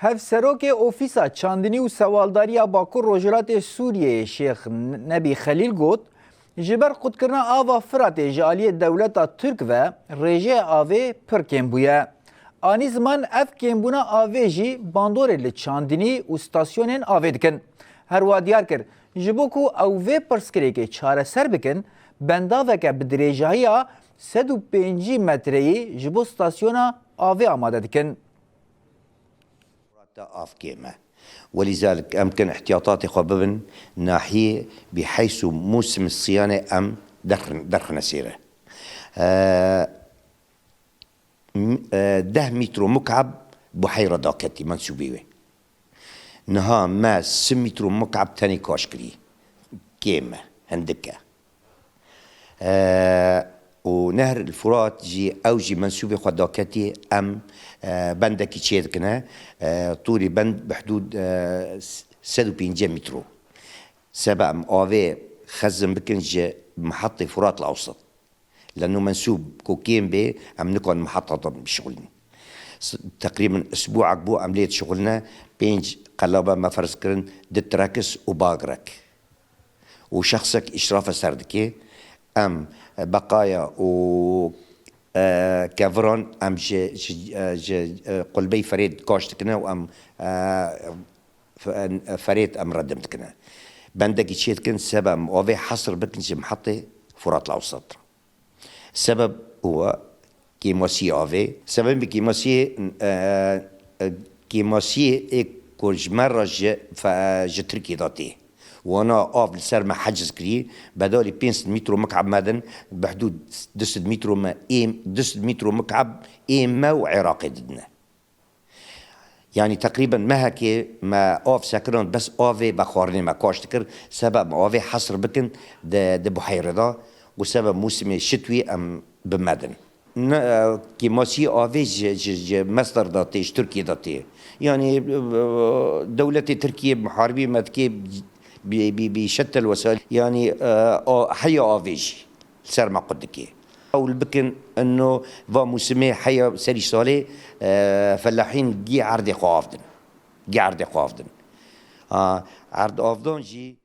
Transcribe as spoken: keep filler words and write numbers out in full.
Hevserokê Ofîsa Çandinî û Sewaldariya Bakur Rojhilatê Sûriyeyê Şêx Nebî Xelîl got, ji ber qutkirina ava Firatê ji aliyê dewleta Tirk ve rêjeya avê pir kêm bûye. Anî ziman ev kêmbûna avê jî bandorê li çandinî û stasyonên avê dikin. Her wiha diyar kir, ji bo ku ew vê pirsgirêkê çareser bikin, bendaveke bi dirêjahiya sed û pêncî metreyî ji bo stasyona avê amade dikin. Te av kêm e. Welîzalik em kin ihtiyatatê xwe bibin nahiyê bîheys û mûsim siyanê em derxin-, derxine sêre. E, m-, e, deh mîtro mukab buheyra daketî mensûbê wê. Niha me sî mîtro mukab tenê kaş kirî. Kêm e, hindik e. E, û Nehr el Furat jî ew jî mensûbê xwe daketî em, e, bendekî çêdikine, e, tûlî bend bi hidûd, e, sed û pêncî mîtro. Sebe em avê xezin bikin ji mihetê Furat el Ewsat. Leno mensûb ku kêm bê, em nikarin miheta din bişixulînin. S-, teqrîben isbûek bû em lê dişixuline, pênc qelabe me ferz kirin, di trekis û bagrek. Û şexsek îşrafe ser dikê. Em beqaya û, e, keviran em ji, ji, e, ji, e, qulbey ferêt kaş dikine û em, e, fe-, e, ferêt em redim dikine. Bendekî çê dikin, sebe em avê hesr bikin ji mihetê Furat Lewsat. Sebeb û kêmasiyê avê. Sebebê kêmasiyê, e, e, kêmasiyê ê ku ji me re ji, fe-, ji Tirkiyê de tê. Wana av li ser me heciz kirî, bedalî pênc sed mîtro mukab me din, bi hidûd du sed mîtro me êm, du sed mîtro mukab êm me û Iraqê didine. Yanî teqrîben mehekê me av sekirand, bes avê vexwarinê me kaş dikir, sebe em avê hesr bikin di, di buheyrê de û sebe mûsimê şitwî em bi me din. Ne, e, kêmasiyê avê ji, ji, ji Mestir de tê, ji Tirkiyê de tê. Yanî, e, dewletê Tirkiyê muharibî me dikê bi, bi, bi şetel wesayîl. Yanî, e, a, heya avê jî li ser me qut dikê. Ew li bikin ino va mûsimê heya serî salê, e, felahîn gî erdê xwe avdin. Gî erdê xwe avdin. A, erd avdan jî.